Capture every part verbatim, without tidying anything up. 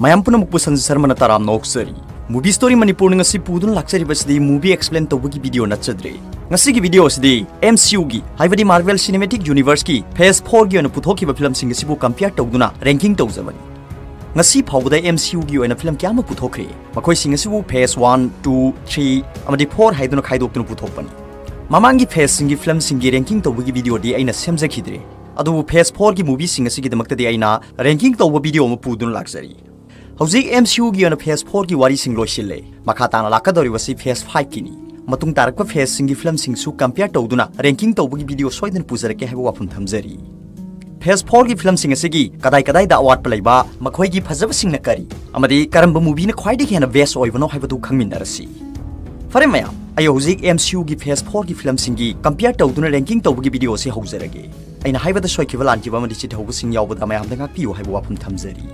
ꯃꯌꯥꯝ ꯄꯨꯝꯅꯃꯛꯄꯨ ꯁꯟꯖꯤꯠ ꯁꯔꯃꯅ ꯇꯔꯥꯝꯅ ꯑꯣꯛꯆꯔꯤ꯫ Movie Story ꯃꯅꯤꯄꯨꯔꯅ ꯉꯁꯤ ꯄꯨꯗꯨꯅ ꯂꯥꯛꯆꯔꯤꯕꯁꯤꯗꯤ movie explain ꯇꯧꯕꯒꯤ video ꯅꯠꯆꯗ꯭ꯔꯦ꯫ ꯉꯁꯤꯒꯤ video ꯑꯁꯤꯗꯤ M C U ꯒꯤ, ꯍꯥꯏꯕꯗꯤ Marvel Cinematic Universe ꯀꯤ Phase four ꯒꯤ ꯑꯣꯏꯅ ꯄꯨꯊꯣꯛꯈꯤꯕ film ꯁꯤꯡ ꯑꯁꯤꯕꯨ compare ꯇꯧꯗꯨꯅ ranking ꯇꯧꯖꯕꯅꯤ꯫ ꯉꯁꯤ ꯐꯥꯎꯕꯗ M C U ꯒꯤ ꯑꯣꯏꯅ film ꯀꯌꯥ ꯑꯃ ꯄꯨꯊꯣꯛꯈ꯭ꯔꯦ꯫ ꯃꯈꯣꯏꯁꯤꯡ ꯑꯁꯤꯕꯨ Phase one, two, three ꯑꯃꯗꯤ four ꯍꯥꯏꯗꯨꯅ ꯈꯥꯏꯗꯣꯛꯇꯨꯅ ꯄꯨꯊꯣꯛꯄꯅꯤ꯫ ꯃꯃꯥꯡꯒꯤ phase ꯁꯤꯡꯒꯤ film ꯁꯤꯡꯒꯤ ranking ꯇꯧꯕꯒꯤ video ꯗꯤ ꯑꯩꯅ ꯁꯦꯝꯖꯈꯤꯗ꯭ꯔꯦ꯫ ꯑꯗꯨꯕꯨ Phase four ꯒꯤ movie ꯁꯤꯡ ꯑꯁꯤꯒꯤꯗꯃꯛꯇꯗꯤ ꯑꯩꯅ ranking ꯇꯧꯕ video ꯑꯃ ꯄꯨꯗꯨꯅ ꯂꯥꯛꯆꯔꯤ꯫ ꯍꯧꯖꯤꯛ M C U ꯒꯤ ꯑꯣꯏꯅ Phase four ꯒꯤ ꯋꯥꯔꯤꯁꯤꯡ ꯂꯣꯏꯁꯤꯜꯂꯦ꯫ ꯃꯈꯥ ꯇꯥꯅ ꯂꯥꯛꯀꯗꯧꯔꯤꯕꯁꯤ Phase five ꯀꯤꯅꯤ꯫ ꯃꯇꯨꯡ ꯇꯥꯔꯛꯄ phase ꯁꯤꯡꯒꯤ film ꯁꯤꯡꯁꯨ compare ꯇꯧꯗꯨꯅ ranking ꯇꯧꯕꯒꯤ video ꯁꯣꯏꯗꯅ ꯄꯨꯖꯔꯛꯀꯦ ꯍꯥꯏꯕ ꯋꯥꯐꯝ ꯊꯝꯖꯔꯤ꯫ Phase four ꯒꯤ film ꯁꯤꯡ ꯑꯁꯤꯒꯤ ꯀꯗꯥꯏ ꯀꯗꯥꯏꯗ ꯑꯋꯥꯠꯄ ꯂꯩꯕ, ꯃꯈꯣꯏꯒꯤ ꯐꯖꯕꯁꯤꯡꯅ ꯀꯔꯤ, ꯑꯃꯗꯤ ꯀꯔꯝꯕ movie ꯅ ꯈ꯭ꯋꯥꯏꯗꯒꯤ ꯍꯦꯟꯅ best ꯑꯣꯏꯕꯅꯣ ꯍꯥꯏꯕꯗꯨ ꯈꯪꯃꯤꯟꯅꯔꯁꯤ꯫ ꯐꯔꯦ ꯃꯌꯥꯝ, ꯑꯩ ꯍꯧꯖꯤꯛ M C U ꯒꯤ Phase four ꯒꯤ film ꯁꯤꯡꯒꯤ compare ꯇꯧꯗꯨꯅ ranking ꯇꯧꯕꯒꯤ video ꯑꯁꯤ ꯍꯧꯖꯔꯒꯦ꯫ ꯑꯩꯅ ꯍꯥꯏꯕꯗ ꯁꯣꯏꯈꯤꯕ ꯂꯥꯟꯈꯤꯕ ꯑꯃꯗꯤ ꯆꯤꯠꯍꯧꯕꯁꯤꯡ ꯌꯥꯎꯕꯗ ꯃꯌꯥꯝꯗ ꯉꯥꯛꯄꯤꯌꯨ ꯍꯥꯏꯕ ꯋꯥꯐꯝ ꯊꯝꯖꯔꯤ꯫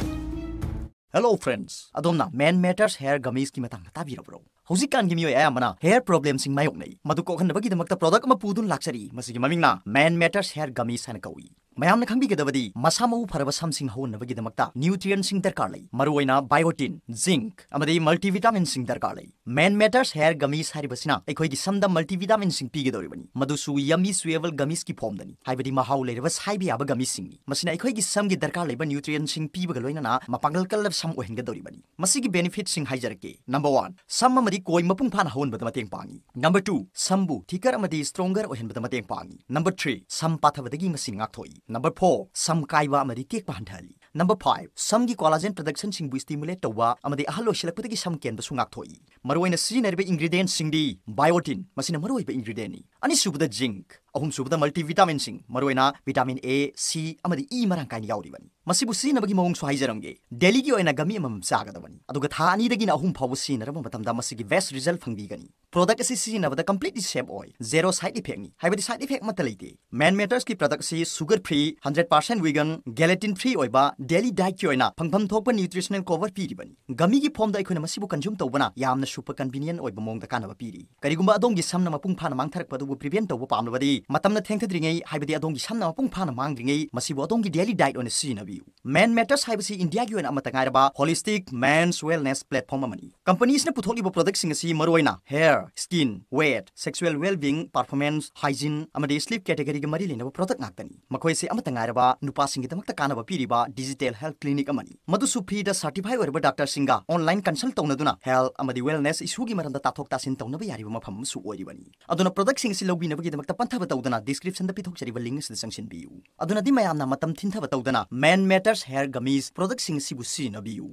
Hello friends, ꯑꯗꯣꯝꯅ Man Matters Hair Gummies ꯀꯤ ꯃꯇꯥꯡꯗ ꯇꯥꯕꯤꯔꯕ꯭ꯔꯣ? ꯍꯧꯖꯤꯛꯀꯥꯟꯒꯤ ꯃꯤꯑꯣꯏ ꯑꯌꯥꯝꯕꯅ hair problem ꯁꯤꯡ ꯃꯥꯌꯣꯛꯅꯩ꯫ ꯃꯗꯨ ꯀꯣꯛꯍꯟꯅꯕꯒꯤꯗꯃꯛꯇ product ꯑꯃ ꯄꯨꯗꯨꯅ ꯂꯥꯛꯆꯔꯤ꯫ ꯃꯁꯤꯒꯤ ꯃꯃꯤꯡꯅ Man Matters Hair Gummies ꯍꯥꯏꯅ ꯀꯧꯏ꯫ ꯃꯌꯥꯝꯅ ꯈꯪꯕꯤꯒꯗꯕꯗꯤ ꯃꯁꯥ ꯃꯎ ꯐꯔꯕ ꯁꯝꯁꯤꯡ ꯍꯧꯍꯟꯅꯕꯒꯤꯗꯃꯛꯇ nutrient ꯁꯤꯡ ꯗꯔꯀꯥꯔ ꯂꯩ꯫ ꯃꯔꯨꯑꯣꯏꯅ biotin, zinc ꯑꯃꯗꯤ multivitamin ꯁꯤꯡ ꯗꯔꯀꯥꯔ ꯂꯩ꯫ Man Matters Hair Gummies ꯍꯥꯏꯔꯤꯕꯁꯤꯅ ꯑꯩꯈꯣꯏꯒꯤ ꯁꯝꯗ multivitamin ꯁꯤꯡ ꯄꯤꯒꯗꯧꯔꯤꯕꯅꯤ꯫ ꯃꯗꯨꯁꯨ yummy chewable gummies ꯀꯤ form ꯗꯅꯤ, ꯍꯥꯏꯕꯗꯤ ꯃꯍꯥꯎ ꯂꯩꯔꯕ ꯁꯥꯏꯕ ꯌꯥꯕ gummies ꯁꯤꯡꯅꯤ꯫ ꯃꯁꯤꯅ ꯑꯩꯈꯣꯏꯒꯤ ꯁꯝꯒꯤ ꯗꯔꯀꯥꯔ ꯂꯩꯕ nutrient ꯁꯤꯡ ꯄꯤꯕꯒ ꯂꯣꯏꯅꯅ ꯃꯄꯥꯡꯒꯜ ꯀꯜꯂꯕ ꯁꯝ ꯑꯣꯏꯍꯟꯒꯗꯧꯔꯤꯕꯅꯤ꯫ ꯃꯁꯤꯒꯤ benefit ꯁꯤꯡ ꯍꯥꯏꯖꯔꯛꯀꯦ꯫ Number one, ꯁꯝ ꯑꯃꯗꯤ ꯀꯣꯏ ꯃꯄꯨꯡ ꯐꯥꯅ ꯍꯧꯍꯟꯕꯗ ꯃꯇꯦꯡ ꯄꯥꯡꯏ꯫ Number two, ꯁꯝꯕꯨ thicker ꯑꯃꯗꯤ stronger ꯑꯣꯏꯍꯟꯕꯗ ꯃꯇꯦꯡ ꯄꯥꯡꯏ꯫ Number three, ꯁꯝ ꯄꯥꯊꯕꯗꯒꯤ ꯃꯁꯤꯅ ꯉꯥꯛꯊꯣꯛꯏ꯫ Number four, ꯁꯝ ꯀꯥꯏꯕ ꯑꯃꯗꯤ ꯇꯦꯛꯄ ꯍꯟꯊꯍꯜꯂꯤ꯫ Number five, ꯁꯝꯒꯤ collagen production ꯁꯤꯡꯕꯨ stimulate ꯇꯧꯕ ꯑꯃꯗꯤ ꯑꯍꯜ ꯑꯣꯏꯁꯤꯜꯂꯛꯄꯗꯒꯤ ꯁꯝ ꯀꯦꯟꯕꯁꯨ ꯉꯥꯛꯊꯣꯛꯏ꯫ ꯃꯔꯨꯑꯣꯏꯅ ꯁꯤꯖꯤꯟꯅꯔꯤꯕ ingredient ꯁꯤꯡꯗꯤ biotin, ꯃꯁꯤꯅ ꯃꯔꯨꯑꯣꯏꯕ ingredient ꯅꯤ꯫ ꯑꯅꯤꯁꯨꯕꯗ zinc, ꯑꯍꯨꯝꯁꯨꯕꯗ multivitamin ꯁꯤꯡ, ꯃꯔꯨꯑꯣꯏꯅ vitamin A, C ꯑꯃꯗꯤ E ꯃꯔꯥꯡ ꯀꯥꯏꯅ ꯌꯥꯎꯔꯤꯕꯅꯤ꯫ ꯃꯁꯤꯕꯨ ꯁꯤꯖꯤꯟꯅꯕꯒꯤ ꯃꯑꯣꯡꯁꯨ ꯍꯥꯏꯖꯔꯝꯒꯦ꯫ Daily ꯒꯤ ꯑꯣꯏꯅ gummy ꯑꯃꯃꯝ ꯆꯥꯒꯗꯕꯅꯤ, ꯑꯗꯨꯒ ꯊꯥ ꯑꯅꯤꯗꯒꯤꯅ ꯑꯍꯨꯝ ꯐꯥꯎꯕ ꯁꯤꯖꯤꯟꯅꯔꯕ ꯃꯇꯝꯗ ꯃꯁꯤꯒꯤ best result ꯐꯪꯕꯤꯒꯅꯤ꯫ Product ꯑꯁꯤ ꯁꯤꯖꯤꯟꯅꯕꯗ completely safe ꯑꯣꯏ, zero side effect ꯅꯤ, ꯍꯥꯏꯕꯗꯤ side effect ꯑꯃꯠꯇ ꯂꯩꯇꯦ꯫ Man Matters ꯀꯤ product ꯑꯁꯤ sugar free, hundred percent vegan, gelatin free ꯑꯣꯏꯕ, Daily dietꯀꯤ ꯑꯣꯏꯅ ꯐꯪꯐꯝ ꯊꯣꯛꯄ nutritional cover ꯄꯤꯔꯤꯕꯅꯤ꯫ Gummyꯒꯤ formꯗ ꯑꯩꯈꯣꯏꯅ ꯃꯁꯤꯕꯨ consume ꯇꯧꯕꯅ ꯌꯥꯝꯅ super convenient ꯑꯣꯏꯕ ꯃꯑꯣꯡꯗ ꯀꯥꯟꯅꯕ ꯄꯤꯔꯤ꯫ ꯀꯔꯤꯒꯨꯝꯕ ꯑꯗꯣꯝꯒꯤ ꯁꯝꯅ ꯃꯄꯨꯡ ꯐꯥꯅ ꯃꯥꯡꯊꯔꯛꯄ ꯑꯗꯨꯕꯨ prevent ꯇꯧꯕ ꯄꯥꯝꯂꯕꯗꯤ, ꯃꯇꯝꯅ ꯊꯦꯡꯊꯗ꯭ꯔꯤꯉꯩ, ꯍꯥꯏꯕꯗꯤ ꯑꯗꯣꯝꯒꯤ ꯁꯝꯅ ꯃꯄꯨꯡ ꯐꯥꯅ ꯃꯥꯡꯗ꯭ꯔꯤꯉꯩ, ꯃꯁꯤꯕꯨ ꯑꯗꯣꯝꯒꯤ daily diet ꯑꯣꯏꯅ ꯁꯤꯖꯤꯟꯅꯕꯤꯌꯨ꯫ Man Matters ꯍꯥꯏꯕꯁꯤ ꯏꯟꯗꯤꯌꯥꯒꯤ ꯑꯣꯏꯅ ꯑꯃꯠꯇ ꯉꯥꯏꯔꯕ holistic men's wellness platform ꯑꯃꯅꯤ꯫ Companiesꯅ ꯄꯨꯊꯣꯛꯂꯤꯕ productꯁꯤꯡ ꯑꯁꯤ ꯃꯔꯨꯑꯣꯏꯅ hair, skin, weight, sexual well-being, performance, hygiene ꯑꯃꯗꯤ sleep categoryꯒ ꯃꯔꯤ ꯂꯩꯅꯕ product ꯉꯥꯛꯇꯅꯤ꯫ ꯃꯈꯣꯏ ꯑꯁꯤ ꯑꯃꯠꯇ ꯉꯥꯏꯔꯕ ꯅꯨꯄꯥꯁꯤꯡꯒꯤꯗꯃꯛꯇ ꯀꯥꯟꯅꯕ ꯄꯤꯔꯤꯕ digital health clinic ꯑꯃꯅꯤ꯫ ꯃꯗꯨꯁꯨ freeꯗ certify ꯑꯣꯏꯔꯕ doctorꯁꯤꯡꯒ online consult ꯇꯧꯅꯗꯨꯅ health ꯑꯃꯗꯤ wellness issueꯒꯤ ꯃꯔꯝꯗ ꯇꯥꯊꯣꯛ ꯇꯥꯁꯤꯟ ꯇꯧꯅꯕ ꯌꯥꯔꯤꯕ ꯃꯐꯝ ꯑꯃꯁꯨ ꯑꯣꯏꯔꯤꯕꯅꯤ꯫ ꯑꯗꯨꯅ productꯁꯤꯡ ꯑꯁꯤ ꯂꯧꯕꯤꯅꯕꯒꯤꯗꯃꯛꯇ ꯄꯟꯊꯕ ꯇꯧꯗꯅ descriptionꯗ ꯄꯤꯊꯣꯛꯆꯔꯤꯕ link ꯑꯁꯤꯗ ꯆꯪꯁꯤꯟꯕꯤꯌꯨ꯫ ꯑꯗꯨꯅꯗꯤ ꯃꯌꯥꯝꯅ ꯃꯇꯝ ꯊꯤꯟꯊꯕ ꯇꯧꯗꯅ Man Matters hair gummies productꯁꯤꯡ ꯑꯁꯤꯕꯨ ꯁꯤꯖꯤꯟꯅꯕꯤꯌꯨ꯫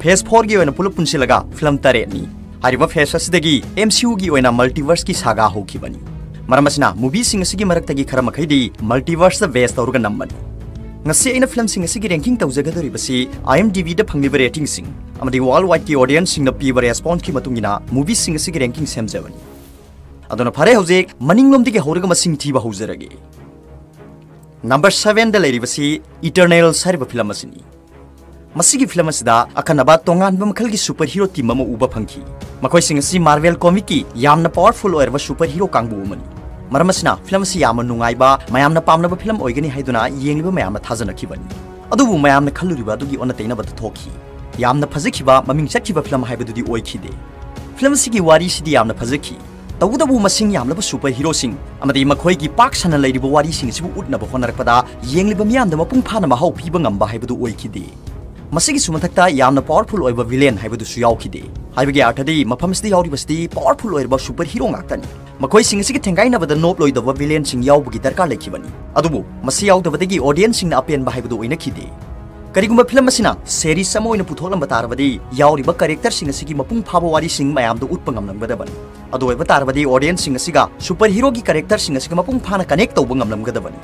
Phase fourꯒꯤ ꯑꯣꯏꯅ ꯄꯨꯂꯞ ꯄꯨꯟꯁꯤꯜꯂꯒ film ꯇꯔꯦꯠꯅꯤ꯫ ꯍꯥꯏꯔꯤꯕ phase ꯑꯁꯤꯗꯒꯤ MCUꯒꯤ ꯑꯣꯏꯅ multiverseꯀꯤ saga ꯍꯧꯈꯤꯕꯅꯤ꯫ ꯃꯔꯝ ꯑꯁꯤꯅ movieꯁꯤꯡ ꯑꯁꯤꯒꯤ ꯃꯔꯛꯇꯒꯤ ꯈꯔ ꯃꯈꯩꯗꯤ multiverseꯇ base ꯇꯧꯔꯒ ꯅꯝꯕꯅꯤ꯫ ꯉꯁꯤ ꯑꯩꯅ filmꯁꯤꯡ ꯑꯁꯤꯒꯤ ranking ꯇꯧꯖꯒꯗꯧꯔꯤꯕꯁꯤ IMDbꯗ ꯐꯪꯂꯤꯕ ratingꯁꯤꯡ ꯑꯃꯗꯤ worldwideꯀꯤ audienceꯁꯤꯡꯅ ꯄꯤꯕ responseꯀꯤ ꯃꯇꯨꯡ ꯏꯟꯅ movieꯁꯤꯡ ꯑꯁꯤꯒꯤ ranking ꯁꯦꯝꯖꯕꯅꯤ꯫ ꯑꯗꯨꯅ ꯐꯔꯦ, ꯍꯧꯖꯤꯛ ꯃꯅꯤꯡꯂꯣꯝꯗꯒꯤ ꯍꯧꯔꯒ ꯃꯁꯤꯡ ꯊꯤꯕ ꯍꯧꯖꯔꯒꯦ꯫ Number sevenꯗ ꯂꯩꯔꯤꯕꯁꯤ Eternals ꯍꯥꯏꯔꯤꯕ film ꯑꯁꯤꯅꯤ꯫ ꯃꯁꯤꯒꯤ film ꯑꯁꯤꯗ ꯑꯈꯟꯅꯕ ꯇꯣꯉꯥꯟꯕ ꯃꯈꯜꯒꯤ super hero team ꯑꯃ ꯎꯕ ꯐꯪꯈꯤ꯫ ꯃꯈꯣꯏꯁꯤꯡ ꯑꯁꯤ Marvel comicꯀꯤ ꯌꯥꯝꯅ powerful ꯑꯣꯏꯔꯕ super hero ꯀꯥꯡꯕꯨ ꯑꯃꯅꯤ꯫ ꯃꯔꯝ ꯑꯁꯤꯅ film ꯑꯁꯤ ꯌꯥꯝꯅ ꯅꯨꯡꯉꯥꯏꯕ, ꯃꯌꯥꯝꯅ ꯄꯥꯝꯅꯕ film ꯑꯣꯏꯒꯅꯤ ꯍꯥꯏꯗꯨꯅ ꯌꯦꯡꯂꯤꯕ ꯃꯌꯥꯝꯅ ꯊꯥꯖꯅꯈꯤꯕꯅꯤ꯫ ꯑꯗꯨꯕꯨ ꯃꯌꯥꯝꯅ ꯈꯜꯂꯨꯔꯤꯕ ꯑꯗꯨꯒꯤ ꯑꯣꯟꯅ ꯇꯩꯅꯕꯗ ꯊꯣꯛꯈꯤ꯫ ꯌꯥꯝꯅ ꯐꯖꯈꯤꯕ, ꯃꯃꯤꯡ ꯆꯠꯈꯤꯕ film ꯍꯥꯏꯕꯗꯨꯗꯤ ꯑꯣꯏꯈꯤꯗꯦ꯫ Film ꯑꯁꯤꯒꯤ ꯋꯥꯔꯤꯁꯤꯗꯤ ꯌꯥꯝꯅ ꯐꯖꯈꯤ꯫ ꯇꯧꯕꯇꯕꯨ ꯃꯁꯤꯡ ꯌꯥꯝꯂꯕ super heroꯁꯤꯡ ꯑꯃꯗꯤ ꯃꯈꯣꯏꯒꯤ ꯄꯥꯛ ꯁꯟꯅ ꯂꯩꯔꯤꯕ ꯋꯥꯔꯤꯁꯤꯡ ꯑꯁꯤꯕꯨ ꯎꯠꯅꯕ ꯍꯣꯠꯅꯔꯛꯄꯗ ꯌꯦꯡꯂꯤꯕ ꯃꯤꯌꯥꯝꯗ ꯃꯄꯨꯡ ꯐꯥꯅ ꯃꯍꯥꯎ ꯄꯤꯕ ꯉꯝꯕ ꯍꯥꯏꯕꯗꯨ ꯑꯣꯏꯈꯤꯗꯦ꯫ ꯃꯁꯤꯒꯤꯁꯨ ꯃꯊꯛꯇ ꯌꯥꯝꯅ powerful ꯑꯣꯏꯕ villain ꯍꯥꯏꯕꯗꯨꯁꯨ ꯌꯥꯎꯈꯤꯗꯦ꯫ ꯍꯥꯏꯕꯒꯤ ꯑꯔꯊꯗꯤ ꯃꯐꯝꯁꯤꯗ ꯌꯥꯎꯔꯤꯕꯁꯤꯗꯤ powerful ꯑꯣꯏꯔꯕ super hero ꯉꯥꯛꯇꯅꯤ꯫ ꯃꯈꯣꯏꯁꯤꯡ ꯑꯁꯤꯒꯤ ꯊꯦꯡꯒꯥꯏꯅꯕꯗ ꯅꯣꯞꯂꯣꯏꯗꯕ villainꯁꯤꯡ ꯌꯥꯎꯕꯒꯤ ꯗꯔꯀꯥꯔ ꯂꯩꯈꯤꯕꯅꯤ꯫ ꯑꯗꯨꯕꯨ ꯃꯁꯤ ꯌꯥꯎꯗꯕꯗꯒꯤ audienceꯁꯤꯡꯅ ꯑꯄꯦꯟꯕ ꯍꯥꯏꯕꯗꯨ ꯑꯣꯏꯅꯈꯤꯗꯦ꯫ ꯀꯔꯤꯒꯨꯝꯕ film ꯑꯁꯤꯅ series ꯑꯃ ꯑꯣꯏꯅ ꯄꯨꯊꯣꯛꯂꯝꯕ ꯇꯥꯔꯕꯗꯤ, ꯌꯥꯎꯔꯤꯕ characterꯁꯤꯡ ꯑꯁꯤꯒꯤ ꯃꯄꯨꯡ ꯐꯥꯕ ꯋꯥꯔꯤꯁꯤꯡ ꯃꯌꯥꯝꯗꯨ ꯎꯠꯄ ꯉꯝꯂꯝꯒꯗꯕꯅꯤ꯫ ꯑꯗꯨ ꯑꯣꯏꯕ ꯇꯥꯔꯕꯗꯤ, audienceꯁꯤꯡ ꯑꯁꯤꯒ super heroꯒꯤ characterꯁꯤꯡ ꯑꯁꯤꯒ ꯃꯄꯨꯡ ꯐꯥꯅ connect ꯇꯧꯕ ꯉꯝꯂꯝꯒꯗꯕꯅꯤ꯫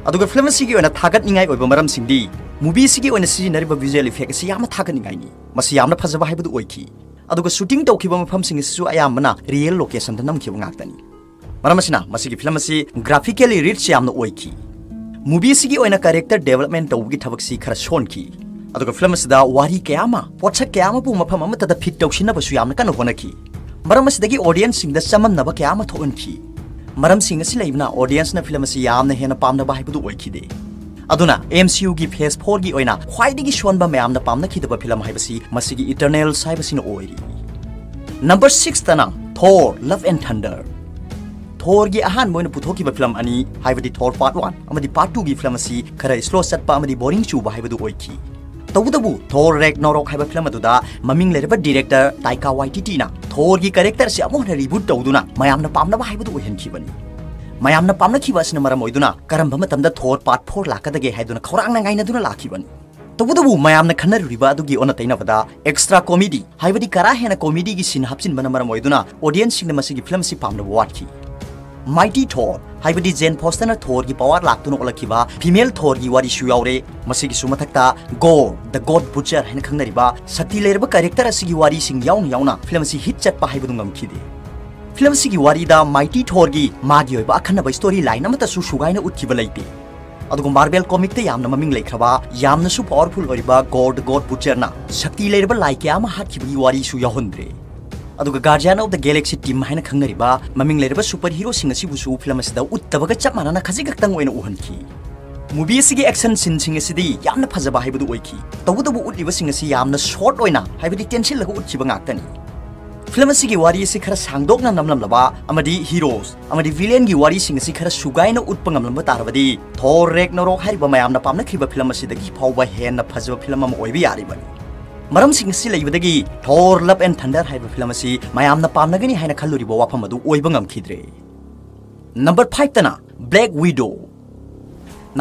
ꯑꯗꯨꯒ film ꯑꯁꯤꯒꯤ ꯑꯣꯏꯅ ꯊꯥꯒꯠꯅꯤꯡꯉꯥꯏ ꯑꯣꯏꯕ ꯃꯔꯝꯁꯤꯡꯗꯤ, movieꯁꯤꯒꯤ ꯑꯣꯏꯅ ꯁꯤꯖꯤꯟꯅꯔꯤꯕ visual effect ꯑꯁꯤ ꯌꯥꯝꯅ ꯊꯥꯒꯠꯅꯤꯡꯉꯥꯏꯅꯤ꯫ ꯃꯁꯤ ꯌꯥꯝꯅ ꯐꯖꯕ ꯍꯥꯏꯕꯗꯨ ꯑꯣꯏꯈꯤ꯫ ꯑꯗꯨꯒ shooting ꯇꯧꯈꯤꯕ ꯃꯐꯝꯁꯤꯡ ꯑꯁꯤꯁꯨ ꯑꯌꯥꯝꯕꯅ real locationꯗ ꯅꯝꯈꯤꯕ ꯉꯥꯛꯇꯅꯤ꯫ ꯃꯔꯝ ꯑꯁꯤꯅ ꯃꯁꯤꯒꯤ film ꯑꯁꯤ graphically rich ꯌꯥꯝꯅ ꯑꯣꯏꯈꯤ꯫ movie ꯑꯁꯤꯒꯤ ꯑꯣꯏꯅ character development ꯇꯧꯕꯒꯤ ꯊꯕꯛꯁꯤ ꯈꯔ ꯁꯣꯟꯈꯤ꯫ ꯑꯗꯨꯒ film ꯑꯁꯤꯗ ꯋꯥꯔꯤ ꯀꯌꯥ ꯑꯃ, ꯄꯣꯠꯁꯛ ꯀꯌꯥ ꯑꯃꯕꯨ ꯃꯐꯝ ꯑꯃꯠꯇꯗ fit ꯇꯧꯁꯤꯟꯅꯕꯁꯨ ꯌꯥꯝꯅ ꯀꯟꯅ ꯍꯣꯠꯅꯈꯤ꯫ ꯃꯔꯝ ꯑꯁꯤꯗꯒꯤ audienceꯁꯤꯡꯗ ꯆꯃꯝꯅꯕ ꯀꯌꯥ ꯑꯃ ꯊꯣꯛꯍꯟꯈꯤ꯫ ꯃꯔꯝꯁꯤꯡ ꯑꯁꯤ ꯂꯩꯕꯅ audienceꯅ film ꯑꯁꯤ ꯌꯥꯝꯅ ꯍꯦꯟꯅ ꯄꯥꯝꯅꯕ ꯍꯥꯏꯕꯗꯨ ꯑꯣꯏꯈꯤꯗꯦ꯫ ꯑꯗꯨꯅ MCUꯒꯤ phase fourꯒꯤ ꯑꯣꯏꯅ ꯈ꯭ꯋꯥꯏꯗꯒꯤ ꯁꯣꯟꯕ ꯃꯌꯥꯝꯅ ꯄꯥꯝꯅꯈꯤꯗꯕ film ꯍꯥꯏꯕꯁꯤ ꯃꯁꯤꯒꯤ Eternals ꯍꯥꯏꯕꯁꯤꯅ ꯑꯣꯏꯔꯤ꯫ Number sixꯇꯅ Thor Love and Thunder꯫ Thorꯒꯤ ꯑꯍꯥꯟꯕ ꯑꯣꯏꯅ ꯄꯨꯊꯣꯛꯈꯤꯕ film ꯑꯅꯤ, ꯍꯥꯏꯕꯗꯤ Thor Part One ꯑꯃꯗꯤ Part Twoꯒꯤ film ꯑꯁꯤ ꯈꯔ slow ꯆꯠꯄ ꯑꯃꯗꯤ boring ꯆꯨꯕ ꯍꯥꯏꯕꯗꯨ ꯑꯣꯏꯈꯤ꯫ ꯇꯧꯕꯇꯕꯨ Thor Ragnarok ꯍꯥꯏꯕ film ꯑꯗꯨꯗ ꯃꯃꯤꯡ ꯂꯩꯔꯕ director Taika Waititiꯅ Thorꯒꯤ characterꯁꯤ ꯑꯃꯨꯛ ꯍꯟꯅ reboot ꯇꯧꯗꯨꯅ ꯃꯌꯥꯝꯅ ꯄꯥꯝꯅꯕ ꯍꯥꯏꯕꯗꯨ ꯑꯣꯏꯍꯟꯈꯤꯕꯅꯤ꯫ ꯃꯌꯥꯝꯅ ꯄꯥꯝꯅꯈꯤꯕ ꯑꯁꯤꯅ ꯃꯔꯝ ꯑꯣꯏꯗꯨꯅ ꯀꯔꯝꯕ ꯃꯇꯝꯗ Thor Part Four ꯂꯥꯛꯀꯗꯒꯦ ꯍꯥꯏꯗꯨꯅ ꯈꯧꯔꯥꯡꯅ ꯉꯥꯏꯅꯗꯨꯅ ꯂꯥꯛꯈꯤꯕꯅꯤ꯫ ꯇꯧꯕꯇꯕꯨ ꯃꯌꯥꯝꯅ ꯈꯟꯅꯔꯨꯔꯤꯕ ꯑꯗꯨꯒꯤ ꯑꯣꯟꯅ ꯇꯩꯅꯕꯗ extra comedy, ꯍꯥꯏꯕꯗꯤ ꯀꯔꯥ ꯍꯦꯟꯅ comedyꯒꯤ scene ꯍꯥꯞꯆꯤꯟꯕꯅ ꯃꯔꯝ ꯑꯣꯏꯗꯨꯅ audienceꯁꯤꯡꯅ ꯃꯁꯤꯒꯤ film ꯑꯁꯤ ꯄꯥꯝꯅꯕ ꯋꯥꯠꯈꯤ꯫ Mighty Thor, ꯍꯥꯏꯕꯗꯤ Jane Fosterꯅ Thorꯒꯤ power ꯂꯥꯛꯇꯨꯅ ꯎꯠꯂꯛꯈꯤꯕ female Thorꯒꯤ ꯋꯥꯔꯤꯁꯨ ꯌꯥꯎꯔꯦ꯫ ꯃꯁꯤꯒꯤꯁꯨ ꯃꯊꯛꯇ Gorr, the God Butcher ꯍꯥꯏꯅ ꯈꯪꯅꯔꯤꯕ ꯁꯛꯇꯤ ꯂꯩꯔꯕ character ꯑꯁꯤꯒꯤ ꯋꯥꯔꯤꯁꯤꯡ ꯌꯥꯎꯅ ꯌꯥꯎꯅ film ꯑꯁꯤ hit ꯆꯠꯄ ꯍꯥꯏꯕꯗꯨ ꯉꯝꯈꯤꯗꯦ꯫ Film ꯑꯁꯤꯒꯤ ꯋꯥꯔꯤꯗ Mighty Thorꯒꯤ ꯃꯥꯒꯤ ꯑꯣꯏꯕ ꯑꯈꯟꯅꯕ story line ꯑꯃꯠꯇꯁꯨ ꯁꯨꯒꯥꯏꯅ ꯎꯠꯈꯤꯕ ꯂꯩꯇꯦ꯫ ꯑꯗꯨꯒ Marvel comicꯇ ꯌꯥꯝꯅ ꯃꯃꯤꯡ ꯂꯩꯈ꯭ꯔꯕ, ꯌꯥꯝꯅꯁꯨ powerful ꯑꯣꯏꯔꯤꯕ Gorr the God Butcherꯅ ꯁꯛꯇꯤ ꯂꯩꯔꯕ ꯂꯥꯏ ꯀꯌꯥ ꯑꯃ ꯍꯥꯠꯈꯤꯕꯒꯤ ꯋꯥꯔꯤꯁꯨ ꯌꯥꯎꯍꯟꯗ꯭ꯔꯦ꯫ ꯑꯗꯨꯒ Guardian of the Galaxy team ꯍꯥꯏꯅ ꯈꯪꯅꯔꯤꯕ ꯃꯃꯤꯡ ꯂꯩꯔꯕ superheroꯁꯤꯡ ꯑꯁꯤꯕꯨꯁꯨ film ꯑꯁꯤꯗ ꯎꯠꯇꯕꯒ ꯆꯞ ꯃꯥꯟꯅꯅ ꯈꯖꯤꯛ ꯈꯛꯇꯪ ꯑꯣꯏꯅ ꯎꯍꯟꯈꯤ꯫ Movie ꯑꯁꯤꯒꯤ action sceneꯁꯤꯡ ꯑꯁꯤꯗꯤ ꯌꯥꯝꯅ ꯐꯖꯕ ꯍꯥꯏꯕꯗꯨ ꯑꯣꯏꯈꯤ꯫ ꯇꯧꯕꯇꯕꯨ ꯎꯠꯂꯤꯕꯁꯤꯡ ꯑꯁꯤ ꯌꯥꯝꯅ short ꯑꯣꯏꯅ, ꯍꯥꯏꯕꯗꯤ ꯇꯦꯟꯁꯤꯜꯂꯒ ꯎꯠꯈꯤꯕ ꯉꯥꯛꯇꯅꯤ꯫ Film ꯑꯁꯤꯒꯤ ꯋꯥꯔꯤ ꯑꯁꯤ ꯈꯔ ꯁꯥꯡꯗꯣꯛꯅ ꯅꯝꯂꯝꯂꯕ ꯑꯃꯗꯤ heroes ꯑꯃꯗꯤ villainꯒꯤ ꯋꯥꯔꯤꯁꯤꯡ ꯑꯁꯤ ꯈꯔ ꯁꯨꯒꯥꯏꯅ ꯎꯠꯄ ꯉꯝꯂꯝꯕ ꯇꯥꯔꯕꯗꯤ Thor Ragnarok ꯍꯥꯏꯔꯤꯕ ꯃꯌꯥꯝꯅ ꯄꯥꯝꯅꯈꯤꯕ film ꯑꯁꯤꯗꯒꯤ ꯐꯥꯎꯕ ꯍꯦꯟꯅ ꯐꯖꯕ film ꯑꯃ ꯑꯣꯏꯕ ꯌꯥꯔꯤꯕꯅꯤ꯫ ꯃꯔꯝꯁꯤꯡ ꯑꯁꯤ ꯂꯩꯕꯗꯒꯤ Thor Love and Thunder ꯍꯥꯏꯕ film ꯑꯁꯤ ꯃꯌꯥꯝꯅ ꯄꯥꯝꯅꯒꯅꯤ ꯍꯥꯏꯅ ꯈꯜꯂꯨꯔꯤꯕ ꯋꯥꯐꯝ ꯑꯗꯨ ꯑꯣꯏꯕ ꯉꯝꯈꯤꯗ꯭ꯔꯦ꯫ Number fiveꯇꯅ Black Widow꯫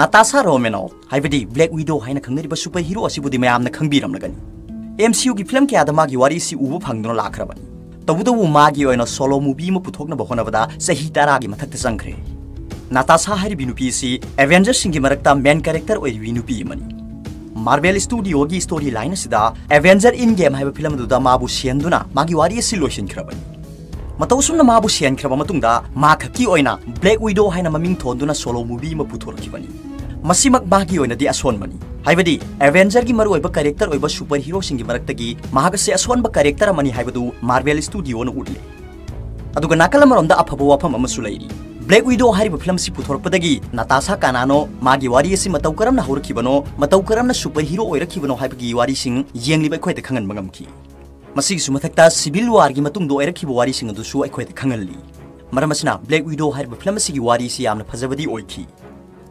Natasha Romanoff, ꯍꯥꯏꯕꯗꯤ Black Widow ꯍꯥꯏꯅ ꯈꯪꯅꯔꯤꯕ superhero ꯑꯁꯤꯕꯨꯗꯤ ꯃꯌꯥꯝꯅ ꯈꯪꯕꯤꯔꯝꯂꯒꯅꯤ꯫ MCUꯒꯤ film ꯀꯌꯥꯗ ꯃꯥꯒꯤ ꯋꯥꯔꯤ ꯑꯁꯤ ꯎꯕ ꯐꯪꯗꯨꯅ ꯂꯥꯛꯈ꯭ꯔꯕꯅꯤ꯫ ꯇꯧꯕꯇꯕꯨ ꯃꯥꯒꯤ ꯑꯣꯏꯅ solo movie ꯑꯃ ꯄꯨꯊꯣꯛꯅꯕ ꯍꯣꯠꯅꯕꯗ ꯆꯍꯤ ꯇꯔꯥꯒꯤ ꯃꯊꯛꯇ ꯆꯪꯈ꯭ꯔꯦ꯫ Natasha ꯍꯥꯏꯔꯤꯕꯤ ꯅꯨꯄꯤ ꯑꯁꯤ Avengersꯁꯤꯡꯒꯤ ꯃꯔꯛꯇ main character ꯑꯣꯏꯔꯤꯕꯤ ꯅꯨꯄꯤ ꯑꯃꯅꯤ꯫ Marvel Studioꯒꯤ story line ꯑꯁꯤꯗ Avenger Endgame ꯍꯥꯏꯕ film ꯑꯗꯨꯗ ꯃꯥꯕꯨ ꯁꯤꯍꯟꯗꯨꯅ ꯃꯥꯒꯤ ꯋꯥꯔꯤ ꯑꯁꯤ ꯂꯣꯏꯁꯤꯟꯈ꯭ꯔꯕꯅꯤ꯫ ꯃꯇꯧ ꯑꯁꯨꯝꯅ ꯃꯥꯕꯨ ꯁꯤꯍꯟꯈ꯭ꯔꯕ ꯃꯇꯨꯡꯗ ꯃꯥ ꯈꯛꯀꯤ ꯑꯣꯏꯅ Black Widow ꯍꯥꯏꯅ ꯃꯃꯤꯡ ꯊꯣꯟꯗꯨꯅ solo movie ꯑꯃ ꯄꯨꯊꯣꯔꯛꯈꯤꯕꯅꯤ꯫ ꯃꯁꯤꯃꯛ ꯃꯥꯒꯤ ꯑꯣꯏꯅꯗꯤ ꯑꯁꯣꯟꯕꯅꯤ꯫ ꯍꯥꯏꯕꯗꯤ Avenger ꯒꯤ ꯃꯔꯨꯑꯣꯏꯕ character ꯑꯣꯏꯕ super hero ꯁꯤꯡꯒꯤ ꯃꯔꯛꯇꯒꯤ ꯃꯍꯥꯛ ꯑꯁꯤ ꯑꯁꯣꯟꯕ character ꯑꯃꯅꯤ ꯍꯥꯏꯕꯗꯨ Marvel Studio ꯅ ꯎꯠꯂꯦ꯫ ꯑꯗꯨꯒ ꯅꯥꯀꯜ ꯑꯃꯔꯣꯝꯗ ꯑꯐꯕ ꯋꯥꯐꯝ ꯑꯃꯁꯨ ꯂꯩꯔꯤ꯫ Black Widow ꯍꯥꯏꯔꯤꯕ film ꯑꯁꯤ ꯄꯨꯊꯣꯔꯛꯄꯗꯒꯤ Natasha ꯀꯅꯥꯅꯣ, ꯃꯥꯒꯤ ꯋꯥꯔꯤ ꯑꯁꯤ ꯃꯇꯧ ꯀꯔꯝꯅ ꯍꯧꯔꯛꯈꯤꯕꯅꯣ, ꯃꯇꯧ ꯀꯔꯝꯅ super hero ꯑꯣꯏꯔꯛꯈꯤꯕꯅꯣ ꯍꯥꯏꯕꯒꯤ ꯋꯥꯔꯤꯁꯤꯡ ꯌꯦꯡꯂꯤꯕ ꯑꯩꯈꯣꯏꯗ ꯈꯪꯍꯟꯕ ꯉꯝꯈꯤ꯫ ꯃꯁꯤꯒꯤꯁꯨ ꯃꯊꯛꯇ Civil War ꯒꯤ ꯃꯇꯨꯡꯗ ꯑꯣꯏꯔꯛꯈꯤꯕ ꯋꯥꯔꯤꯁꯤꯡ ꯑꯗꯨꯁꯨ ꯑꯩꯈꯣꯏꯗ ꯈꯪꯍꯜꯂꯤ꯫ ꯃꯔꯝ ꯑꯁꯤꯅ Black Widow ꯍꯥꯏꯔꯤꯕ film ꯑꯁꯤꯒꯤ ꯋꯥꯔꯤ ꯑꯁꯤ ꯌꯥꯝꯅ ꯐꯖꯕꯗꯤ ꯑꯣꯏꯈꯤ꯫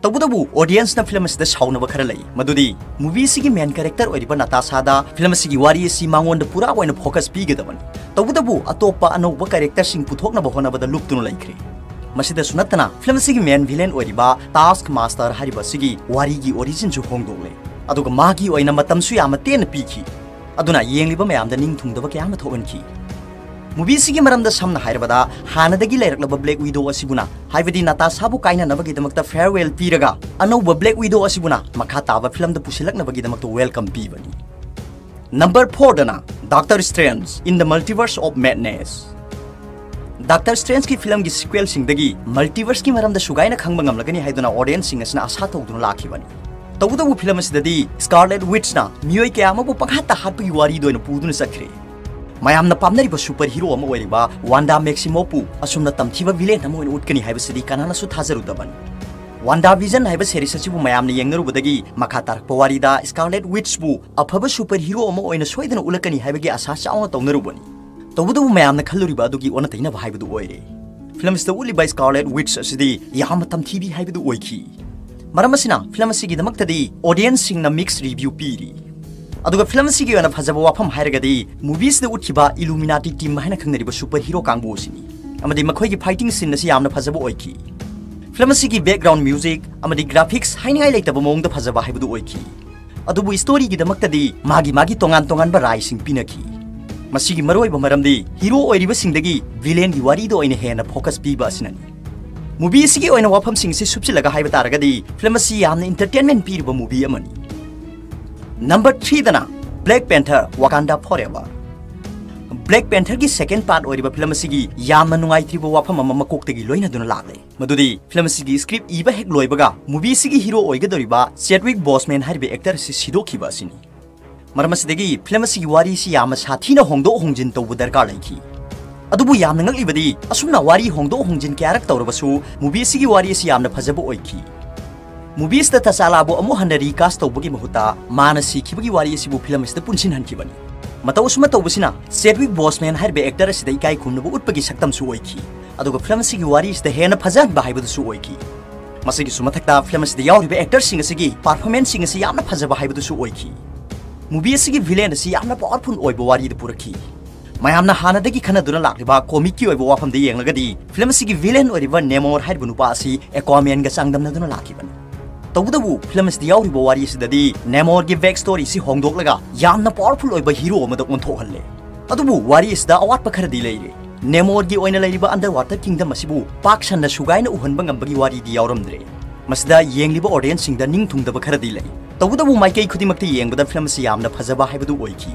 ꯇꯧꯕꯇꯕꯨ audience ꯅ film ꯑꯁꯤꯗ ꯁꯥꯎꯅꯕ ꯈꯔ ꯂꯩ, ꯃꯗꯨꯗꯤ movie ꯑꯁꯤꯒꯤ main character ꯑꯣꯏꯔꯤꯕ Natasha ꯗ film ꯑꯁꯤꯒꯤ ꯋꯥꯔꯤ ꯑꯁꯤ ꯃꯉꯣꯟꯗ ꯄꯨꯔꯥ ꯑꯣꯏꯅ focus ꯄꯤꯒꯗꯕꯅꯤ꯫ ꯇꯧꯕꯇꯕꯨ ꯑꯇꯣꯞꯄ ꯑꯅꯧꯕ character ꯁꯤꯡ ꯄꯨꯊꯣꯛꯅꯕ ꯍꯣꯠꯅꯕꯗ ꯂꯨꯞꯇꯨꯅ ꯂꯩꯈ꯭ꯔꯦ꯫ ꯃꯁꯤꯗꯁꯨ ꯅꯠꯇꯅ film ꯑꯁꯤꯒꯤ main villain ꯑꯣꯏꯔꯤꯕ Task Master ꯍꯥꯏꯔꯤꯕ ꯑꯁꯤꯒꯤ ꯋꯥꯔꯤꯒꯤ origin ꯁꯨ ꯍꯣꯡꯗꯣꯛꯂꯦ꯫ ꯑꯗꯨꯒ ꯃꯥꯒꯤ ꯑꯣꯏꯅ ꯃꯇꯝꯁꯨ ꯌꯥꯝꯅ ꯇꯦꯟꯅ ꯄꯤꯈꯤ꯫ ꯑꯗꯨꯅ ꯌꯦꯡꯂꯤꯕ ꯃꯌꯥꯝꯗ ꯅꯤꯡ ꯊꯨꯡꯗꯕ ꯀꯌꯥ ꯑꯃ ꯊꯣꯛꯍꯟꯈꯤ꯫ Movie ꯑꯁꯤꯒꯤ ꯃꯔꯝꯗ ꯁꯝꯅ ꯍꯥꯏꯔꯕꯗ, ꯍꯥꯟꯅꯗꯒꯤ ꯂꯩꯔꯛꯂꯕ Black Widow ꯑꯁꯤꯕꯨꯅ, ꯍꯥꯏꯕꯗꯤ Natasha ꯕꯨ ꯀꯥꯏꯅꯅꯕꯒꯤꯗꯃꯛꯇ farewell ꯄꯤꯔꯒ ꯑꯅꯧꯕ Black Widow ꯑꯁꯤꯕꯨꯅ ꯃꯈꯥ ꯇꯥꯕ film ꯗ ꯄꯨꯁꯤꯜꯂꯛꯅꯕꯒꯤꯗꯃꯛꯇ welcome ꯄꯤꯕꯅꯤ꯫ Number four ꯗꯅ Doctor Strange in the Multiverse of Madness꯫ Doctor Strange ꯀꯤ film ꯒꯤ sequel ꯁꯤꯡꯗꯒꯤ multiverse ꯀꯤ ꯃꯔꯝꯗ ꯁꯨꯒꯥꯏꯅ ꯈꯪꯕ ꯉꯝꯂꯒꯅꯤ ꯍꯥꯏꯗꯨꯅ audience ꯁꯤꯡ ꯑꯁꯤꯅ ꯑꯁꯥ ꯇꯧꯗꯨꯅ ꯂꯥꯛꯈꯤꯕꯅꯤ꯫ ꯇꯧꯕꯇꯕꯨ film ꯑꯁꯤꯗꯗꯤ Scarlet Witch ꯅ ꯃꯤꯑꯣꯏ ꯀꯌꯥ ꯑꯃꯕꯨ ꯄꯪꯍꯥꯠꯇ ꯍꯥꯠꯄꯒꯤ ꯋꯥꯔꯤꯗ ꯑꯣꯏꯅ ꯄꯨꯗꯨꯅ ꯆꯠꯈ꯭ꯔꯦ꯫ ꯃꯌꯥꯝꯅ ꯄꯥꯝꯅꯔꯤꯕ super hero ꯑꯃ ꯑꯣꯏꯔꯤꯕ Wanda Maximoff ꯄꯨ ꯑꯁꯨꯝꯅ ꯇꯝꯊꯤꯕ villain ꯑꯃ ꯑꯣꯏꯅ ꯎꯠꯀꯅꯤ ꯍꯥꯏꯕꯁꯤꯗꯤ ꯀꯅꯥꯅꯁꯨ ꯊꯥꯖꯔꯨꯗꯕꯅꯤ꯫ WandaVision ꯍꯥꯏꯕ series ꯑꯁꯤꯕꯨ ꯃꯌꯥꯝꯅ ꯌꯦꯡꯅꯔꯨꯕꯗꯒꯤ ꯃꯈꯥ ꯇꯥꯔꯛꯄ ꯋꯥꯔꯤꯗ Scarlet Witch ꯄꯨ ꯑꯐꯕ super hero ꯑꯃ ꯑꯣꯏꯅ ꯁꯣꯏꯗꯅ ꯎꯠꯂꯛꯀꯅꯤ ꯍꯥꯏꯕꯒꯤ ꯑꯁꯥ ꯆꯥꯎꯅ ꯇꯧꯅꯔꯨꯕꯅꯤ꯫ ꯇꯧꯕꯇꯕꯨ ꯃꯌꯥꯝꯅ ꯈꯜꯂꯨꯔꯤꯕ ꯑꯗꯨꯒꯤ ꯑꯣꯟꯅ ꯇꯩꯅꯕ ꯍꯥꯏꯕꯗꯨ ꯑꯣꯏꯔꯦ꯫ Film ꯑꯁꯤꯗ ꯎꯠꯂꯤꯕ Scarlet Witch ꯑꯁꯤꯗꯤ ꯌꯥꯝꯅ ꯇꯝꯊꯤꯕꯤ ꯍꯥꯏꯕꯗꯨ ꯑꯣꯏꯈꯤ꯫ ꯃꯔꯝ ꯑꯁꯤꯅ film ꯑꯁꯤꯒꯤꯗꯃꯛꯇꯗꯤ audience ꯁꯤꯡꯅ mixed review ꯄꯤꯔꯤ꯫ ꯑꯗꯨꯒ film ꯑꯁꯤꯒꯤ ꯑꯣꯏꯅ ꯐꯖꯕ ꯋꯥꯐꯝ ꯍꯥꯏꯔꯒꯗꯤ movie ꯁꯤꯗ ꯎꯠꯈꯤꯕ Illuminati team ꯍꯥꯏꯅ ꯈꯪꯅꯔꯤꯕ super hero ꯀꯥꯡꯕꯨ ꯑꯁꯤꯅꯤ꯫ ꯑꯃꯗꯤ ꯃꯈꯣꯏꯒꯤ fighting scene ꯑꯁꯤ ꯌꯥꯝꯅ ꯐꯖꯕ ꯑꯣꯏꯈꯤ꯫ Film ꯑꯁꯤꯒꯤ background music ꯑꯃꯗꯤ graphics ꯍꯥꯏꯅꯤꯡꯉꯥꯏ ꯂꯩꯇꯕ ꯃꯑꯣꯡꯗ ꯐꯖꯕ ꯍꯥꯏꯕꯗꯨ ꯑꯣꯏꯈꯤ꯫ ꯑꯗꯨꯕꯨ story ꯒꯤꯗꯃꯛꯇꯗꯤ ꯃꯥꯒꯤ ꯃꯥꯒꯤ ꯇꯣꯉꯥꯟ ꯇꯣꯉꯥꯟꯕ ꯔꯥꯏꯁꯤꯡ ꯄꯤꯅꯈꯤ꯫ ꯃꯁꯤꯒꯤ ꯃꯔꯨꯑꯣꯏꯕ ꯃꯔꯝꯗꯤ hero ꯑꯣꯏꯔꯤꯕꯁꯤꯡꯗꯒꯤ villain ꯒꯤ ꯋꯥꯔꯤꯗ ꯑꯣꯏꯅ ꯍꯦꯟꯅ focus ꯄꯤꯕ ꯑꯁꯤꯅꯅꯤ꯫ Movie ꯑꯁꯤꯒꯤ ꯑꯣꯏꯅ ꯋꯥꯐꯝꯁꯤꯡ ꯑꯁꯤ ꯁꯨꯞꯆꯤꯜꯂꯒ ꯍꯥꯏꯕ ꯇꯥꯔꯒꯗꯤ film ꯑꯁꯤ ꯌꯥꯝꯅ entertainment ꯄꯤꯔꯤꯕ movie ꯑꯃꯅꯤ꯫ Number three ꯗꯅ Black Panther: Wakanda Forever꯫ Black Panther ꯒꯤ second part ꯑꯣꯏꯔꯤꯕ film ꯑꯁꯤꯒꯤ ꯌꯥꯝꯅ ꯅꯨꯡꯉꯥꯏꯇ꯭ꯔꯤꯕ ꯋꯥꯐꯝ ꯑꯃ ꯃꯀꯣꯛꯇꯒꯤ ꯂꯣꯏꯅꯗꯨꯅ ꯂꯥꯛꯂꯦ꯫ ꯃꯗꯨꯗꯤ film ꯑꯁꯤꯒꯤ script ꯏꯕ ꯍꯦꯛ ꯂꯣꯏꯕꯒ movie ꯑꯁꯤꯒꯤ hero ꯑꯣꯏꯒꯗꯧꯔꯤꯕ Chadwick Boseman ꯍꯥꯏꯔꯤꯕ actor ꯑꯁꯤ ꯁꯤꯗꯣꯛꯈꯤꯕ ꯑꯁꯤꯅꯤ꯫ ꯃꯔꯝ ꯑꯁꯤꯗꯒꯤ film ꯑꯁꯤꯒꯤ ꯋꯥꯔꯤ ꯑꯁꯤ ꯌꯥꯝꯅ ꯁꯥꯊꯤꯅ ꯍꯣꯡꯗꯣꯛ ꯍꯣꯡꯖꯤꯟ ꯇꯧꯕ ꯗꯔꯀꯥꯔ ꯂꯩꯈꯤ꯫ ꯑꯗꯨꯕꯨ ꯌꯥꯝꯅ ꯉꯛꯂꯤꯕꯗꯤ, ꯑꯁꯨꯝꯅ ꯋꯥꯔꯤ ꯍꯣꯡꯗꯣꯛ ꯍꯣꯡꯖꯤꯟ ꯀꯌꯥꯔꯛ ꯇꯧꯔꯕꯁꯨ movie ꯑꯁꯤꯒꯤ ꯋꯥꯔꯤ ꯑꯁꯤ ꯌꯥꯝꯅ ꯐꯖꯕ ꯑꯣꯏꯈꯤ꯫ Movie ꯑꯁꯤꯗ T'Challaꯕꯨ ꯑꯃꯨꯛ ꯍꯟꯅ recast ꯇꯧꯕꯒꯤ ꯃꯍꯨꯠꯇ ꯃꯥꯅ ꯁꯤꯈꯤꯕꯒꯤ ꯋꯥꯔꯤ ꯑꯁꯤꯕꯨ film ꯑꯁꯤꯗ ꯄꯨꯟꯁꯤꯟꯍꯟꯈꯤꯕꯅꯤ꯫ ꯃꯇꯧ ꯑꯁꯨꯝꯅ ꯇꯧꯕꯁꯤꯅ Chadwick Boseman ꯍꯥꯏꯔꯤꯕ actor ꯑꯁꯤꯗ ꯏꯀꯥꯏ ꯈꯨꯝꯅꯕ ꯎꯠꯄꯒꯤ ꯁꯛꯇꯝꯁꯨ ꯑꯣꯏꯈꯤ꯫ ꯑꯗꯨꯒ film ꯑꯁꯤꯒꯤ ꯋꯥꯔꯤ ꯑꯁꯤꯗ ꯍꯦꯟꯅ ꯐꯖꯍꯟꯕ ꯍꯥꯏꯕꯗꯨꯁꯨ ꯑꯣꯏꯈꯤ꯫ ꯃꯁꯤꯒꯤꯁꯨ ꯃꯊꯛꯇ film ꯑꯁꯤꯗ ꯌꯥꯎꯔꯤꯕ actorꯁꯤꯡ ꯑꯁꯤꯒꯤ performanceꯁꯤꯡ ꯑꯁꯤ ꯌꯥꯝꯅ ꯐꯖꯕ ꯍꯥꯏꯕꯗꯨꯁꯨ ꯑꯣꯏꯈꯤ꯫ Movie ꯑꯁꯤꯒꯤ villain ꯑꯁꯤ ꯌꯥꯝꯅ powerful ꯑꯣꯏꯕ ꯋꯥꯔꯤꯗ ꯄꯨꯔꯛꯈꯤ꯫ ꯃꯌꯥꯝꯅ ꯍꯥꯟꯅꯗꯒꯤ ꯈꯟꯅꯗꯨꯅ ꯂꯥꯛꯂꯤꯕ comicꯀꯤ ꯑꯣꯏꯕ ꯋꯥꯐꯝꯗ ꯌꯦꯡꯂꯒꯗꯤ, film ꯑꯁꯤꯒꯤ villain ꯑꯣꯏꯔꯤꯕ Namor ꯍꯥꯏꯔꯤꯕ ꯅꯨꯄꯥ ꯑꯁꯤ Aquamanꯒ ꯆꯥꯡꯗꯝꯅꯗꯨꯅ ꯂꯥꯛꯈꯤꯕꯅꯤ꯫ ꯇꯧꯕꯇꯕꯨ film ꯑꯁꯤꯗ ꯌꯥꯎꯔꯤꯕ ꯋꯥꯔꯤ ꯑꯁꯤꯗꯗꯤ Namorꯒꯤ back storyꯁꯤ ꯍꯣꯡꯗꯣꯛꯂꯒ ꯌꯥꯝꯅ powerful ꯑꯣꯏꯕ hero ꯑꯃꯗ ꯑꯣꯟꯊꯣꯛꯍꯜꯂꯦ꯫ ꯑꯗꯨꯕꯨ ꯋꯥꯔꯤ ꯑꯁꯤꯗ ꯑꯋꯥꯠꯄ ꯈꯔꯗꯤ ꯂꯩꯔꯦ꯫ Namorꯒꯤ ꯑꯣꯏꯅ ꯂꯩꯔꯤꯕ underwater kingdom ꯑꯁꯤꯕꯨ ꯄꯥꯛ ꯁꯟꯅ ꯁꯨꯒꯥꯏꯅ ꯎꯍꯟꯕ ꯉꯝꯕꯒꯤ ꯋꯥꯔꯤꯗꯤ ꯌꯥꯎꯔꯝꯗ꯭ꯔꯦ꯫ ꯃꯁꯤꯗ ꯌꯦꯡꯂꯤꯕ audienceꯁꯤꯡꯗ ꯅꯤꯡ ꯊꯨꯡꯗꯕ ꯈꯔꯗꯤ ꯂꯩ꯫ ꯇꯧꯕꯇꯕꯨ ꯃꯥꯏꯀꯩ ꯈꯨꯗꯤꯡꯃꯛꯇ ꯌꯦꯡꯕꯗ film ꯑꯁꯤ ꯌꯥꯝꯅ ꯐꯖꯕ ꯍꯥꯏꯕꯗꯨ ꯑꯣꯏꯈꯤ꯫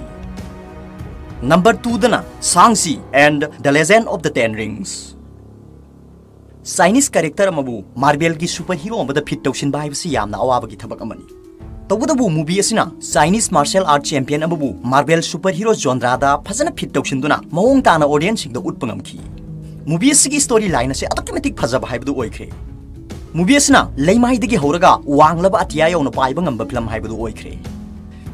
Number twoꯗꯅ Shang-Chi and the Legend of the Ten Rings꯫ Chinese character ꯑꯃꯕꯨ Marvelꯒꯤ superhero ꯑꯃꯗ fit ꯇꯧꯁꯤꯟꯕ ꯍꯥꯏꯕꯁꯤ ꯌꯥꯝꯅ ꯑꯋꯥꯕꯒꯤ ꯊꯕꯛ ꯑꯃꯅꯤ꯫ ꯇꯧꯕꯇꯕꯨ movie ꯑꯁꯤꯅ Chinese martial art champion ꯑꯃꯕꯨ Marvel superhero genreꯗ ꯐꯖꯅ fit ꯇꯧꯁꯤꯟꯗꯨꯅ ꯃꯑꯣꯡ ꯇꯥꯅ audienceꯁꯤꯡꯗ ꯎꯠꯄ ꯉꯝꯈꯤ꯫ Movie ꯑꯁꯤꯒꯤ storyline ꯑꯁꯤ ꯑꯗꯨꯛꯀꯤ ꯃꯇꯤꯛ ꯐꯖꯕ ꯍꯥꯏꯕꯗꯨ ꯑꯣꯏꯈ꯭ꯔꯦ꯫ Movie ꯑꯁꯤꯅ ꯂꯩꯃꯥꯏꯗꯒꯤ ꯍꯧꯔꯒ ꯋꯥꯡꯂꯕ ꯑꯇꯤꯌꯥ ꯌꯧꯅ ꯄꯥꯏꯕ ꯉꯝꯕ film ꯍꯥꯏꯕꯗꯨ ꯑꯣꯏꯈ꯭ꯔꯦ꯫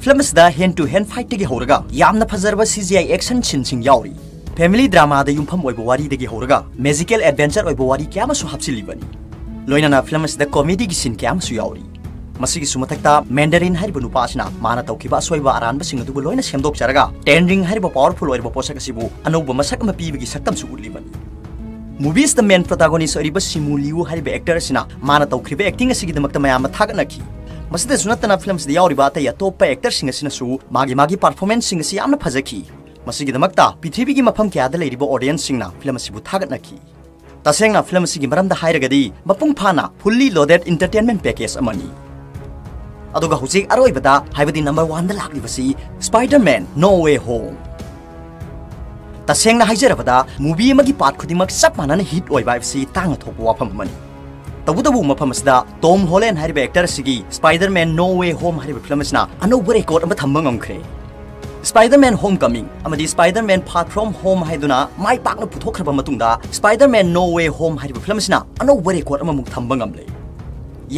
Film ꯑꯁꯤꯗ hand to hand fightꯇꯒꯤ ꯍꯧꯔꯒ ꯌꯥꯝꯅ ꯐꯖꯔꯕ CGI action sceneꯁꯤꯡ ꯌꯥꯎꯔꯤ꯫ Family dramaꯗ ꯌꯨꯝꯐꯝ ꯑꯣꯏꯕ ꯋꯥꯔꯤꯗꯒꯤ ꯍꯧꯔꯒ magical adventure ꯑꯣꯏꯕ ꯋꯥꯔꯤ ꯀꯌꯥ ꯑꯃꯁꯨ ꯍꯥꯞꯆꯤꯜꯂꯤꯕꯅꯤ꯫ ꯂꯣꯏꯅꯅ film ꯑꯁꯤꯗ comedyꯒꯤ scene ꯀꯌꯥ ꯑꯃꯁꯨ ꯌꯥꯎꯔꯤ꯫ ꯃꯁꯤꯒꯤꯁꯨ ꯃꯊꯛꯇ Mandarin ꯍꯥꯏꯔꯤꯕ ꯅꯨꯄꯥ ꯑꯁꯤꯅ ꯃꯥꯅ ꯇꯧꯈꯤꯕ ꯑꯁꯣꯏꯕ ꯑꯔꯥꯟꯕꯁꯤꯡ ꯑꯗꯨꯕꯨ ꯂꯣꯏꯅ ꯁꯦꯝꯗꯣꯛꯆꯔꯒ Ten Ring ꯍꯥꯏꯔꯤꯕ powerful ꯑꯣꯏꯔꯕ ꯄꯣꯠꯁꯛ ꯑꯁꯤꯕꯨ ꯑꯅꯧꯕ ꯃꯁꯛ ꯑꯃ ꯄꯤꯕꯒꯤ ꯁꯛꯇꯝꯁꯨ ꯎꯠꯂꯤꯕꯅꯤ꯫ Movie ꯑꯁꯤꯗ main protagonist ꯑꯣꯏꯔꯤꯕ Simu Liu ꯍꯥꯏꯔꯤꯕ actor ꯑꯁꯤꯅ ꯃꯥꯅ ꯇꯧꯈ꯭ꯔꯤꯕ acting ꯑꯁꯤꯒꯤꯗꯃꯛꯇ ꯃꯌꯥꯝꯅ ꯊꯥꯒꯠꯅꯈꯤ꯫ ꯃꯁꯤꯗꯁꯨ ꯅꯠꯇꯅ film ꯑꯁꯤꯗ ꯌꯥꯎꯔꯤꯕ ꯑꯇꯩ ꯑꯇꯣꯞꯄ actorꯁꯤꯡ ꯑꯁꯤꯅꯁꯨ ꯃꯥꯒꯤ ꯃꯥꯒꯤ performanceꯁꯤꯡ ꯑꯁꯤ ꯌꯥꯝꯅ ꯐꯖꯈꯤ꯫ ꯃꯁꯤꯒꯤꯗꯃꯛꯇ ꯄ꯭ꯔꯤꯊꯤꯕꯤꯒꯤ ꯃꯐꯝ ꯀꯌꯥꯗ ꯂꯩꯔꯤꯕ audienceꯁꯤꯡꯅ film ꯑꯁꯤꯕꯨ ꯊꯥꯒꯠꯅꯈꯤ꯫ ꯇꯁꯦꯡꯅ film ꯑꯁꯤꯒꯤ ꯃꯔꯝꯗ ꯍꯥꯏꯔꯒꯗꯤ, ꯃꯄꯨꯡ ꯐꯥꯅ fully loaded entertainment package ꯑꯃꯅꯤ꯫ ꯑꯗꯨꯒ ꯍꯧꯖꯤꯛ ꯑꯔꯣꯏꯕꯗ, ꯍꯥꯏꯕꯗꯤ number oneꯗ ꯂꯥꯛꯂꯤꯕꯁꯤ Spider-Man No Way Home꯫ ꯇꯁꯦꯡꯅ ꯍꯥꯏꯖꯔꯕꯗ, movie ꯑꯃꯒꯤ part ꯈꯨꯗꯤꯡꯃꯛ ꯆꯞ ꯃꯥꯟꯅꯅ hit ꯑꯣꯏꯕ ꯍꯥꯏꯕꯁꯤ ꯇꯥꯡꯅ ꯊꯣꯛꯄ ꯋꯥꯐꯝ ꯑꯃꯅꯤ꯫ ꯇꯧꯕꯇꯕꯨ ꯃꯐꯝ ꯑꯁꯤꯗ Tom Holland ꯍꯥꯏꯔꯤꯕ actor ꯑꯁꯤꯒꯤ Spider-Man No Way Home ꯍꯥꯏꯔꯤꯕ film ꯑꯁꯤꯅ ꯑꯅꯧꯕ record ꯑꯃ ꯊꯝꯕ ꯉꯝꯈ꯭ꯔꯦ꯫ Spider-Man Homecoming ꯑꯃꯗꯤ Spider-Man Far From Home ꯍꯥꯏꯗꯨꯅ ꯃꯥꯏ ꯄꯥꯛꯅ ꯄꯨꯊꯣꯛꯈ꯭ꯔꯕ ꯃꯇꯨꯡꯗ, Spider-Man No Way Home ꯍꯥꯏꯔꯤꯕ film ꯑꯁꯤꯅ ꯑꯅꯧꯕ record ꯑꯃꯃꯨꯛ ꯊꯝꯕ ꯉꯝꯂꯦ꯫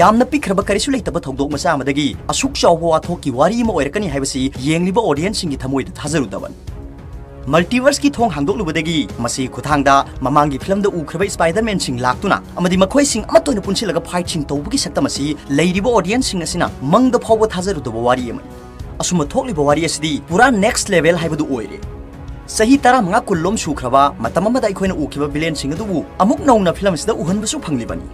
ꯌꯥꯝꯅ ꯄꯤꯛꯈ꯭ꯔꯕ ꯀꯔꯤꯁꯨ ꯂꯩꯇꯕ ꯊꯧꯗꯣꯛ ꯃꯆꯥ ꯑꯃꯗꯒꯤ ꯑꯁꯨꯛ ꯆꯥꯎꯕ ꯋꯥꯊꯣꯛꯀꯤ ꯋꯥꯔꯤ ꯑꯃ ꯑꯣꯏꯔꯛꯀꯅꯤ ꯍꯥꯏꯕꯁꯤ ꯌꯦꯡꯂꯤꯕ audienceꯁꯤꯡꯒꯤ ꯊꯃꯣꯏꯗ ꯊꯥꯖꯔꯨꯗꯕꯅꯤ꯫ Multiverseꯀꯤ ꯊꯣꯡ ꯍꯥꯡꯗꯣꯛꯂꯨꯕꯗꯒꯤ ꯃꯁꯤꯒꯤ ꯈꯨꯠꯊꯥꯡꯗ ꯃꯃꯥꯡꯒꯤ filmꯗ ꯎꯈ꯭ꯔꯕ Spider-Manꯁꯤꯡ ꯂꯥꯛꯇꯨꯅ ꯑꯃꯗꯤ ꯃꯈꯣꯏꯁꯤꯡ ꯑꯃꯠꯇ ꯑꯣꯏꯅ ꯄꯨꯟꯁꯤꯜꯂꯒ fightꯁꯤꯡ ꯇꯧꯕꯒꯤ ꯁꯛꯇꯝ ꯑꯁꯤ ꯂꯩꯔꯤꯕ audienceꯁꯤꯡ ꯑꯁꯤꯅ ꯃꯪꯗ ꯐꯥꯎꯕ ꯊꯥꯖꯔꯨꯗꯕ ꯋꯥꯔꯤ ꯑꯃꯅꯤ꯫ ꯑꯁꯨꯝꯅ ꯊꯣꯛꯂꯤꯕ ꯋꯥꯔꯤ ꯑꯁꯤꯗꯤ ꯄꯨꯔꯥ next level ꯍꯥꯏꯕꯗꯨ ꯑꯣꯏꯔꯦ꯫ ꯆꯍꯤ ꯇꯔꯥꯃꯉꯥ ꯀꯨꯟꯂꯣꯝ ꯁꯨꯈ꯭ꯔꯕ ꯃꯇꯝ ꯑꯃꯗ ꯑꯩꯈꯣꯏꯅ ꯎꯈꯤꯕ villainꯁꯤꯡ ꯑꯗꯨꯕꯨ ꯑꯃꯨꯛ ꯅꯧꯅ film ꯑꯁꯤꯗ ꯎꯍꯟꯕꯁꯨ ꯐꯪꯂꯤꯕꯅꯤ꯫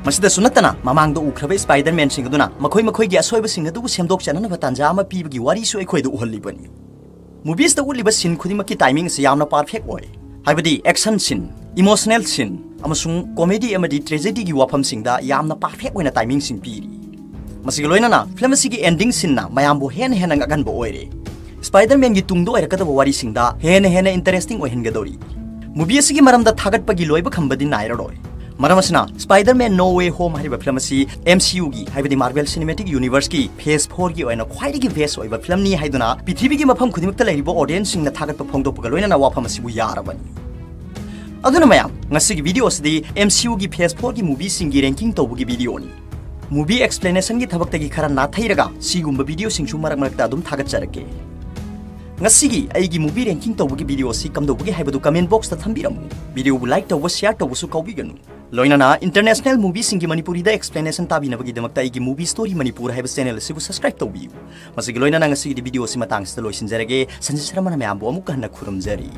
ꯃꯁꯤꯗꯁꯨ ꯅꯠꯇꯅ, ꯃꯃꯥꯡꯗ ꯎꯈ꯭ꯔꯕ Spider-Manꯁꯤꯡ ꯑꯗꯨꯅ ꯃꯈꯣꯏ ꯃꯈꯣꯏꯒꯤ ꯑꯁꯣꯏꯕꯁꯤꯡ ꯑꯗꯨꯕꯨ ꯁꯦꯝꯗꯣꯛꯆꯅꯅꯕ ꯇꯥꯟꯖꯥ ꯑꯃ ꯄꯤꯕꯒꯤ ꯋꯥꯔꯤꯁꯨ ꯑꯩꯈꯣꯏꯗ ꯎꯍꯜꯂꯤꯕꯅꯤ꯫ Moviesꯇ ꯎꯠꯂꯤꯕ scene ꯈꯨꯗꯤꯡꯃꯛꯀꯤ timingꯁꯤ ꯌꯥꯝꯅ perfect ꯑꯣꯏ꯫ ꯍꯥꯏꯕꯗꯤ action scene, emotional scene, ꯑꯃꯁꯨꯡ comedy ꯑꯃꯗꯤ tragedyꯒꯤ ꯋꯥꯐꯝꯁꯤꯡꯗ ꯌꯥꯝꯅ perfect ꯑꯣꯏꯅ timingꯁꯤꯡ ꯄꯤꯔꯤ꯫ ꯃꯁꯤꯒ ꯂꯣꯏꯅꯅ film ꯑꯁꯤꯒꯤ ending sceneꯅ ꯃꯌꯥꯝꯕꯨ ꯍꯦꯟꯅ ꯍꯦꯟꯅ ꯉꯛꯍꯟꯕ ꯑꯣꯏꯔꯦ꯫ Spider-Manꯒꯤ ꯇꯨꯡꯗ ꯑꯣꯏꯔꯛꯀꯗꯕ ꯋꯥꯔꯤꯁꯤꯡꯗ ꯍꯦꯟꯅ ꯍꯦꯟꯅ interesting ꯑꯣꯏꯍꯟꯒꯗꯧꯔꯤ꯫ Movie ꯑꯁꯤꯒꯤ ꯃꯔꯝꯗ ꯊꯥꯒꯠꯄꯒꯤ ꯂꯣꯏꯕ ꯈꯝꯕꯗꯤ ꯅꯥꯏꯔꯔꯣꯏ꯫ ꯃꯔꯝ ꯑꯁꯤꯅ, Spider-Man No Way Home ꯍꯥꯏꯔꯤꯕ film ꯑꯁꯤ MCUꯒꯤ, ꯍꯥꯏꯕꯗꯤ Marvel Cinematic Universeꯀꯤ phase fourꯒꯤ ꯑꯣꯏꯅ ꯈ꯭ꯋꯥꯏꯗꯒꯤ best ꯑꯣꯏꯕ filmꯅꯤ ꯍꯥꯏꯗꯨꯅ ꯄ꯭ꯔꯤꯊꯤꯕꯤꯒꯤ ꯃꯐꯝ ꯈꯨꯗꯤꯡꯃꯛꯇ ꯂꯩꯔꯤꯕ audienceꯁꯤꯡꯅ ꯊꯥꯒꯠꯄ ꯐꯣꯡꯗꯣꯛꯄꯒ ꯂꯣꯏꯅꯅ ꯋꯥꯐꯝ ꯑꯁꯤꯕꯨ ꯌꯥꯔꯕꯅꯤ꯫ ꯑꯗꯨꯅ ꯃꯌꯥꯝ, ꯉꯁꯤꯒꯤ video ꯑꯁꯤꯗꯤ MCUꯒꯤ phase fourꯒꯤ movieꯁꯤꯡꯒꯤ ranking ꯇꯧꯕꯒꯤ videoꯅꯤ꯫ Movie explanationꯒꯤ ꯊꯕꯛꯇꯒꯤ ꯈꯔ ꯅꯥꯊꯩꯔꯒ ꯁꯤꯒꯨꯝꯕ videoꯁꯤꯡꯁꯨ ꯃꯔꯛ ꯃꯔꯛꯇ ꯑꯗꯨꯝ ꯊꯥꯒꯠꯆꯔꯛꯀꯦ꯫ ꯉꯁꯤꯒꯤ ꯑꯩꯒꯤ movie ranking ꯇꯧꯕꯒꯤ video ꯑꯁꯤ ꯀꯝꯗꯧꯕꯒꯤ ꯍꯥꯏꯕꯗꯨ comment boxꯇ ꯊꯝꯕꯤꯔꯝꯃꯨ꯫ Videoꯕꯨ like ꯇꯧꯕ, share ꯇꯧꯕꯁꯨ ꯀꯥꯎꯕꯤꯒꯅꯨ꯫ ꯂꯣꯏꯅꯅ international movieꯁꯤꯡꯒꯤ ꯃꯅꯤꯄꯨꯔꯤꯗ explanation ꯇꯥꯕꯤꯅꯕꯒꯤꯗꯃꯛꯇ ꯑꯩꯒꯤ Movie Story Manipur ꯍꯥꯏꯕ channel ꯑꯁꯤꯕꯨ subscribe ꯇꯧꯕꯤꯌꯨ꯫ ꯃꯁꯤꯒꯤ ꯂꯣꯏꯅꯅ ꯉꯁꯤꯒꯤꯗꯤ video ꯑꯁꯤ ꯃꯇꯥꯡꯁꯤꯗ ꯂꯣꯏꯁꯤꯟꯖꯔꯒꯦ꯫ ꯁꯟꯖꯤꯠ ꯁꯔꯃꯅ ꯃꯌꯥꯝꯕꯨ ꯑꯃꯨꯛꯀ ꯍꯟꯅ ꯈꯨꯔꯨꯝꯖꯔꯤ꯫